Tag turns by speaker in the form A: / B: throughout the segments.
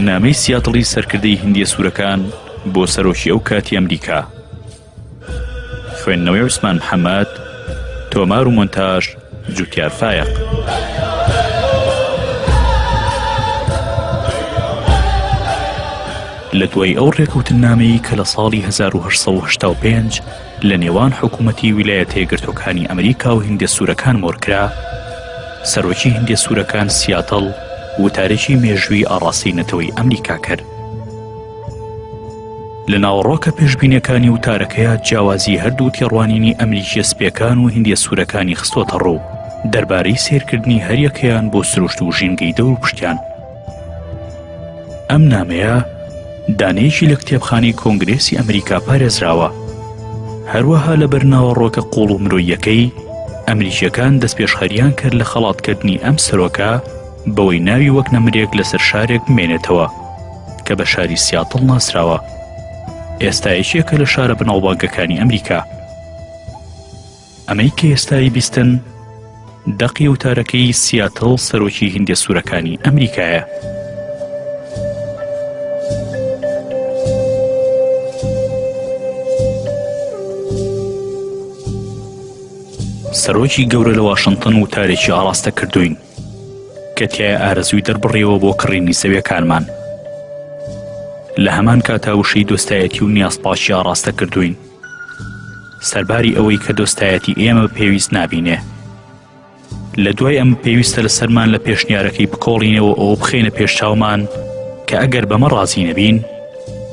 A: نامەی سیاتڵی سەرکردەی هندیە سوورەکان بۆ سەرۆکی ئەو کاتی ئەمریکا. خوێندنەوەی عوسمان محەمەد، تۆمار و مۆنتاژ جوتیار فایەق. لە دوای ئەو ڕێکەوتننامەی کە لە ساڵی 1885 لە نێوان حکوومەتی ویلایەتە یەکگرتووەکانی ئەمریکا و هندیە سوورەکان مۆرکرا، سەرۆکی هندیە سوورەکان سیاتڵ وتارێکی مێژووی ئاڕاستەی نەتەوەی ئەمریکا کرد. لە ناوەڕۆکە پێشبینیەکانی وتارەکەیا جیاوازی هەردوو تێڕوانینی ئەمریکیە سپیەکان و هندیە سوورەکانی خستۆتە ڕوو دەربارەی سەیرکردنی هەریەکەیان بۆ سروشت و ژینگەی دەوروپشتیان. ئەم نامەیە دانەیەکی لە کتێبخانەی کۆنگرێسی ئەمریکا پارێزراوە. هەروەها لەبەر ناوەڕۆکە قوڵ و مرۆییەکەی، ئەمریکیەکان دەستپێشخەریان کرد لە خەڵاتکردنی ئەم سەرۆکە بەوەی ناوی وەک نەمرێک لەسەر شارێک بمێنێتەوە کە بە شاری سیاتڵ ناسراوە. ئێستا یەکێکە لە شارە بەناوبانگەکانی ئەمریکا. ئەمەی کە ئێستا ئەیبیستن دەقی وتارەکەی سیاتڵ سەرۆکی هندیە سوورەکانی ئەمریکایە. سەرۆکی گەورە لە واشنتن وتارێکی ئاڕاستە کردوین کە تیایا ئارەزووی دەربڕیەوە بۆ کڕینی زەویەکانمان. لە هەمان کاتا وشەی دۆستایەتی و نیازپاکی ئاڕاستە کردوین. سەرباری ئەوەی کە دۆستایەتی ئێمە پێویست نابینێ. لە دوای ئەم پێویستە لەسەرمان لە پێشنیارەکەی بکۆڵینەوە ئەوە بخەینە پێش چاومان کە ئەگەر بەمە ڕازی نەبین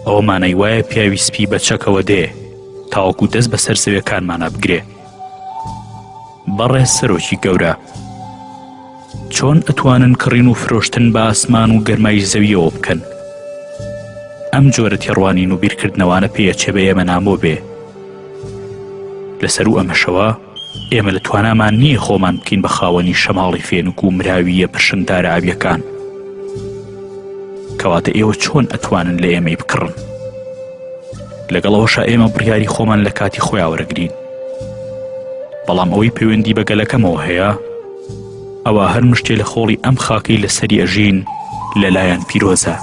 A: ئەوە مانای وایە پیاوی سپی بە چەکەوە دێ تاوەکو دەست بەسەر زەویەکانمانا بگرێ. بەڕێز سەرۆکی گەورە، چۆن ئەتوانن کڕین و فرۆشتن بە ئاسمان و گەرمای زەویەوە بکەن؟ ئەم جۆرە تێڕوانین و بیرکردنەوانە پێیەچێ بە ئێمە نامۆ بێ. لەسەروو ئەمەشەوە ئێمە لە توانامان نییە خۆمان بکەین بە خاوەنی شەماڵی فێنک و مراوییە پرشنگدارە ئاوییەکان. کەواتە ئێوە چۆن ئەتوانن لە ئێمەی بکڕن؟ لەگەڵ ئەوەشا ئێمە بڕیاری خۆمان لە کاتی خۆیا وەرەگرین. بەڵام ئەوەی پەیوەندی بە گەلەکەمەوە هەیە ئەوە هەر مشتێ لە خۆڵی ئەم خاکەی لەسەری ئەژین لەلایەن پیرۆزە.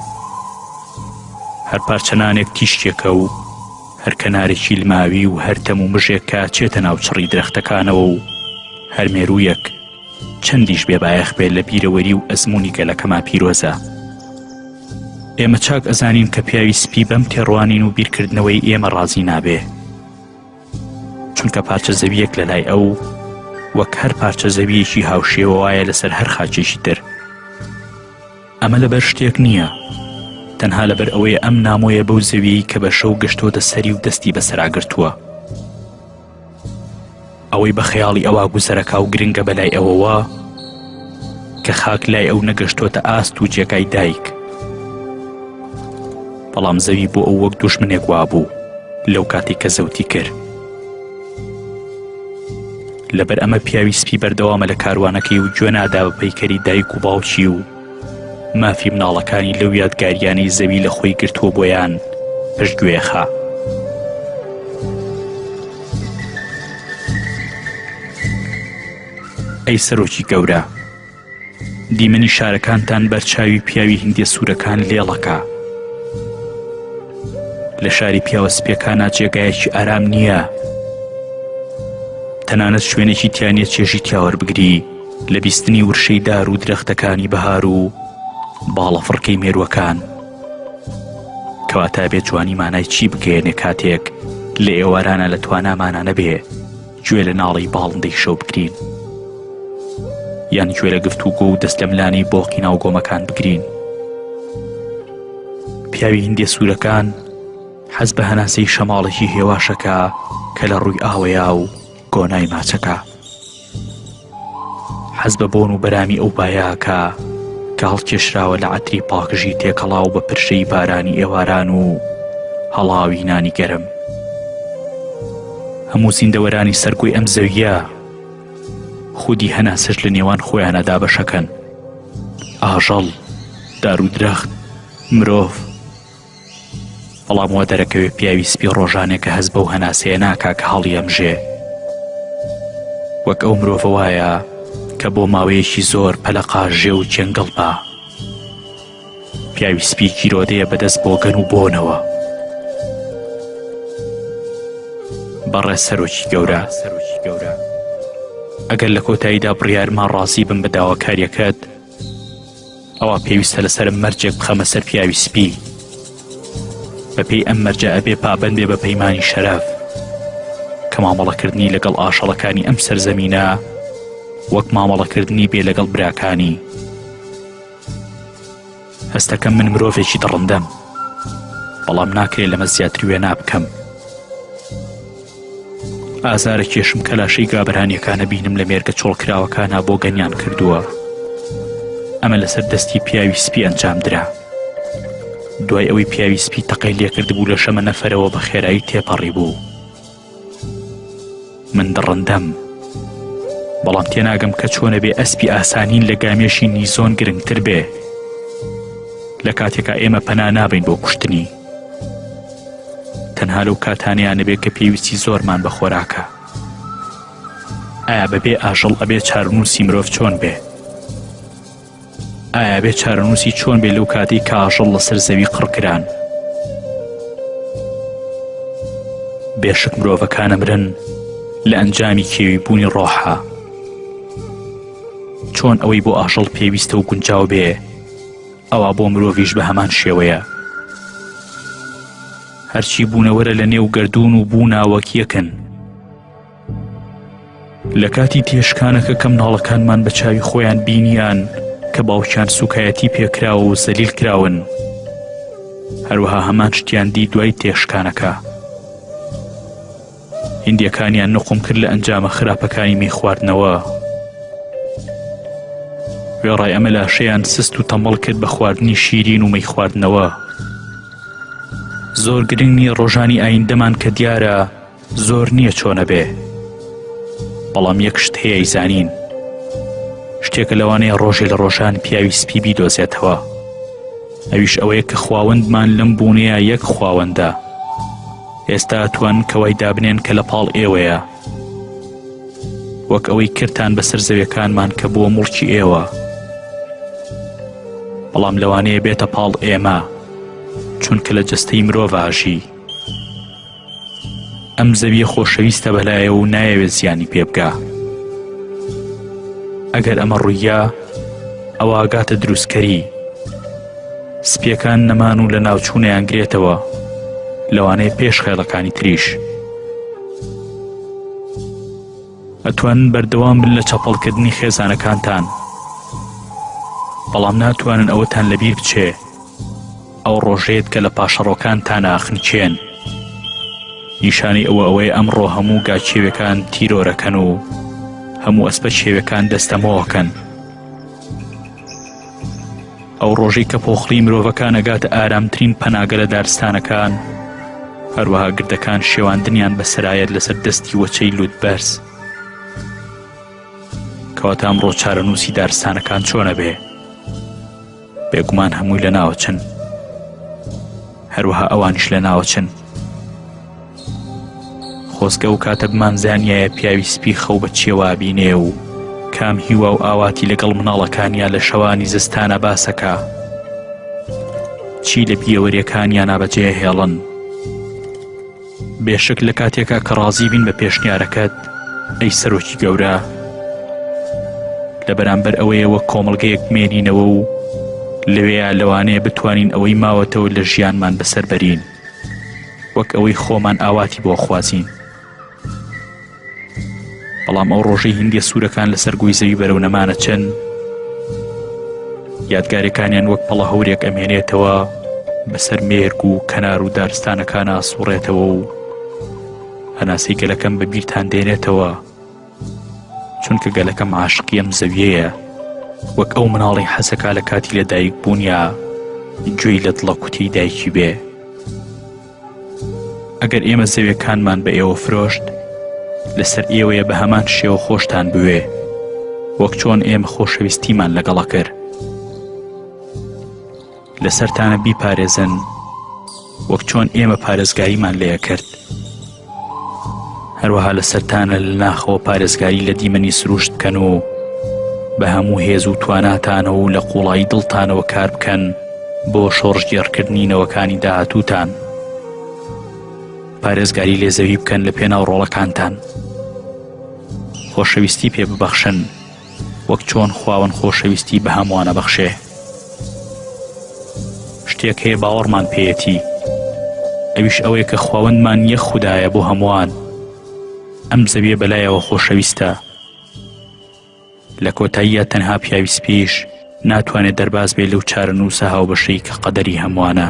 A: هەر پارچە نانێک تیشکێکە و هەر کەنارێکی لماوی و هەر تەم و مژێک کە ئەچێتە ناو چڕی درەختەکانەوە و هەر مێروویەک چەندیش بێبایەخ بێت لە بیرەوەری و ئەزموونی گەلەکەما پیرۆزە. ئێمە چاک ئەزانین کە پیاوی سپی بەم تێڕوانین و بیرکردنەوەی ئێمە ڕازی نابێ. چونکە پارچە زەوییەک لە لای ئەو وەک هەر پارچە زەوییەکی هاوشێوە وایە لەسەر هەر خاکێکی تر. ئەمە لەبەر شتێک نییە، تەنها لەبەر ئەوەیە ئەم نامۆیە بەو زەویەی کە بە شەو گەشتۆتە سەری و دەستی بەسەرا گرتووە. ئەوەی بە خەیاڵی ئەوا گوزەرەکا و گرنگە بەلای ئەوەوە کە خاک لای ئەو نەگەشتۆتە ئاست و جێگای دایک. بەڵام زەوی بۆ ئەو وەک دوژمنێک وابوو لەو کاتێک کە زەوتی کرد. لەبەر ئەمە پیاوی سپی بەردەوامە لە کاروانەکەی و گوێ نادا بە پەیکەری دایک و باوکی و مافی مناڵەکانی لەو یادگاریانەی زەوی لە خۆی گرتووە بۆیان پشتگوێ خا. ئەی سەرۆکی گەورە، دیمەنی شارەکانتان بەر چاوی پیاوی هندیە سوورەکان لێڵەکە. لە شاری پیاوە سپیەکانا جێگایەکی ئارام نییە. تەنانەت شوێنێکی تیا نییە چێژی تیا وەربگری لە بیستنی ورشەی دار و درەختەکانی بەهار و باڵەفڕکەی مێرووەکان. کەواتە ئەبێ جوانی مانای چی بگەیەنێ کاتێک لە ئێوارانە لە توانامانا نەبێ گوێ لە ناڵەی باڵندەی شەو بگرین یان گوێ لە گفتوگۆ و دەست لەملانی بۆقی ناو گۆمەکان بگرین. پیاوی هندیە سوورەکان حەز بە هەناسەی شەماڵێکی هێواشەکە کە لە ڕووی ئاوەیا و گۆنای ماچەکە. حەز بە بۆن و بەرامی ئەو بایەکە کە هەڵکێشراوە لە عەتری پاکژی تێکەڵاو بە پرشەی بارانی ئێواران و هەڵاوی نانی گەرم. هەموو زیندەوەرانی سەر گۆی ئەم زەوییە خودی هەناسەش لە نێوان خۆیانە دابەشەکەن. ئاژەڵ، دار و درەخت، مرۆڤ. بەڵام وا دەرەکەوێ پیاوی سپی ڕۆژانێکە هەست بەو هەناسەیە ناکا کە هەڵیەمژێ. وەک ئەو مرۆڤە وایە کە بۆ ماوەیەکی زۆر پەلەقاژێ و چێنگڵ با. پیاوی سپی گیرۆدەیە بەدەست بۆگەن و بۆنەوە. بەڕێز سەرۆکی گەورە، ئەگەر لە کۆتاییدا بڕیارما ڕازی بم بە داواکاریەکەت، ئەوا پێویستە لەسەرم مەرجێک بخەمە سەر پیاوی سپی. بەپێی ئەم مەرجە ئەبێ پابەند بێ بە پەیمانی شەرەف کە مامەڵەکردنی لەگەڵ ئاژەڵەکانی ئەم سەرزەمینە وەک مامەڵەکردنی بێ لەگەڵ براکانی. هەستەکەم من مرۆڤێکی دڕندەم بەڵام ناکرێ لەمە زیاتر وێنا بکەم. ئازارە کێشم کە لاشەی گابرانیەکانە بینم لە مێرگە چۆڵکراوەکانا بۆ گەنیان کردووە. ئەمە لەسەر دەستی پیاوی سپی ئەنجام درا. دوای ئەوەی پیاوی سپی تەقەی لێکردبوو لە شەمە نەفەرەوە بە خێرایی تێپەڕی بوو. من دڕندەم. بەڵام تێناگەم کە چۆنە بێ ئەسپی ئاسانین لە گامێشی نیزۆن گرنگتر بێ. لە کاتێکا ئێمە پەنا نابین بۆ کوشتنی. تەنها لەو کاتانەیە نەبێ کە پێویستی زۆرمان بە خۆراکە. ئایا بەبێ ئاژەڵ ئەبێ چارەنووسی مرۆڤ چۆن بێ؟ ئایا بێ چارەنووسی چۆن بێ لەو کاتەی کە ئاژەڵ لەسەر زەوی قڕکران؟ بێشک مرۆڤەکان ئەمرن لە ئەنجامی کێوی بوونی ڕۆحە. چۆن ئەوەی بۆ ئاژەڵ پێویستە و گونجاو بێ، ئەوا بۆ مرۆڤیش بە هەمان شێوەیە. هەرچی بوونەوەرە لە نێو گەردوون و بوونا وەک یەکن. لە کاتی تێشکانەکە کە مناڵەکانمان بە چاوی خۆیان بینیان کە باوکیان سوکایەتی پێکراوە و زەلیل کراون. هەروەها هەمان شتیان دی دوای تێشکانەکە. هیندیەکانیان نقوم کرد لە ئەنجامە خراپەکانی مەی خواردنەوە. وێڕای ئەمە لاشەیان سست و تەمەڵ کرد بە خواردنی شیرین و مەی خواردنەوە. زۆر گرنگ نییە ڕۆژانی ئایندەمان کە دیارە زۆر نییە چۆنە بێ. بەڵام یەک شت هەیە ئەیزانین. شتێکە لەوانەیە ڕۆژێ لە ڕۆژان پیاوی سپی بیدۆزێتەوە. ئەویش ئەوەیە کە خواوەندمان لەم بوونەیە یەک خواوەندە. ئێستا ئەتوانن کە وای دابنێن کە لە پاڵ ئێوەیە. وەک ئەوەی کردتان بەسەر زەویەکانمان کە بووە موڵکی ئێوە. بەڵام لەوانەیە بێتە پاڵ ئێمە، چونکە لە جەستەی مرۆڤ ئاژی. ئەم زەویە خۆشەویستە بەلایە و نایەوێت زیانی پێ بگا. ئەگەر ئەمە ڕوویا، ئەوا گاتە دروستکەری. سپیەکان نەمان و لە ناوچوونیان گرێتەوە، لەوانەیە پێش خێڵەکانی تریش. ئەتوانن بەردەوام بن لە چەپەڵکردنی خێزانەکانتان، بەڵام ناتوانن ئەوەتان لەبیر بچێ ئەو ڕۆژەیەت کە لە پاشەڕۆکانتان ئاخنکێن. نیشانەی ئەوە ئەوەیە ئەمڕۆ هەموو گا کێوێکان تیرۆرەکەن و هەموو ئەسپە کێوێکان دەستەمۆکەن. ئەو ڕۆژەی کە پۆخڵی مرۆڤەکان ئەگاتە ئارامترین پەناگە لە دارستانەکان، هەروەها گردەکان شێواندنیان بەسەرایەت لەسەر دەستی وەچەی لوت بەرز. کەواتە ئەمڕۆ چارەنووسی دارستانەکان چۆنە بێ؟ بێگومان هەمووی لە ناوەچن. هەروەها ئەوانیش لە ناوەچن. خۆزگە ئەو کاتە بمانزانیایە پیاوی سپی خەو بە چیەوە بینێ و کام هیوا و ئاواتی لەگەڵ مناڵەکانیا لە شەوانی زستانە باسەکە چی لە بیرەوەریەکانیانا بەجێ هێڵن. بێشک لە کاتێکا کە ڕازی بین بە پێشنیارەکەت ئەی سەرۆکی گەورە لە بەرامبەر ئەوەیە وەک کۆمەڵگەیەک بمێنینەوە و لەوێیا لەوانەیە بتوانین ئەوەی ماوەتەوە لە ژیانمان بەسەر بەرین وەک ئەوەی خۆمان ئاواتی بۆ خوازین. بەڵام ئەو ڕۆژەی هندیە سوورەکان لەسەر گۆی زەوی بەرەو نەمانە چن یادگارەکانیان وەک پەڵە هەورێک ئەمێنێتەوە بەسەر مێرگ و کەنار و دارستانەکان ئاسوڕێتەوە و هەناسەی گەلەکەم بە بیرتان دێنێتەوە چونکە گەلەکەم عاشقی ئەم زەویەیە وەک ئەو مناڵی حەسەکە لە کاتی لە دایک بوونیا گوێی لە دڵە کوتی دایکی بێ. ئەگەر ئێمە زەویەکانمان بە ئێوە فرۆشت لەسەر ئێوەیە بە هەمان شێوە خۆشتان بوێ وەک چۆن ئێمە خۆشەویستیمان لەگەڵە کرد لەسەرتانە بیپارێزن وەک چۆن ئێمە پارێزگاریمان لێ کرد هەروەها لەسەرتانە لە ناخەوە پارێزگاری لە دیمەنی سروشت بکەن و بە هەموو هێز و تواناتانەوە و لە قوڵایی دڵتانەوە کار بکەن. بۆ شۆڕشگێڕکردنی نەوەکانی داهاتووتان. پارێزگاری لێ زەوی بکەن لە پێناو ڕۆڵەکانتان. خۆشەویستی پێ ببەخشن وەک چۆن خواوەند خۆشەویستی بە هەمووان ئەبەخشێ. شتێک هەیە باوەڕمان پێیەتی ئەویش ئەوەیە کە خواوەندمان یەک خودایە بۆ هەمووان. ئەم زەویە بەلایەوە خۆشەویستە. لە کۆتاییا تەنها پیاوی سپیش ناتوانێت دەرباز بێ لەو چارەنووسە هاوبەشەی کە قەدەری هەمووانە.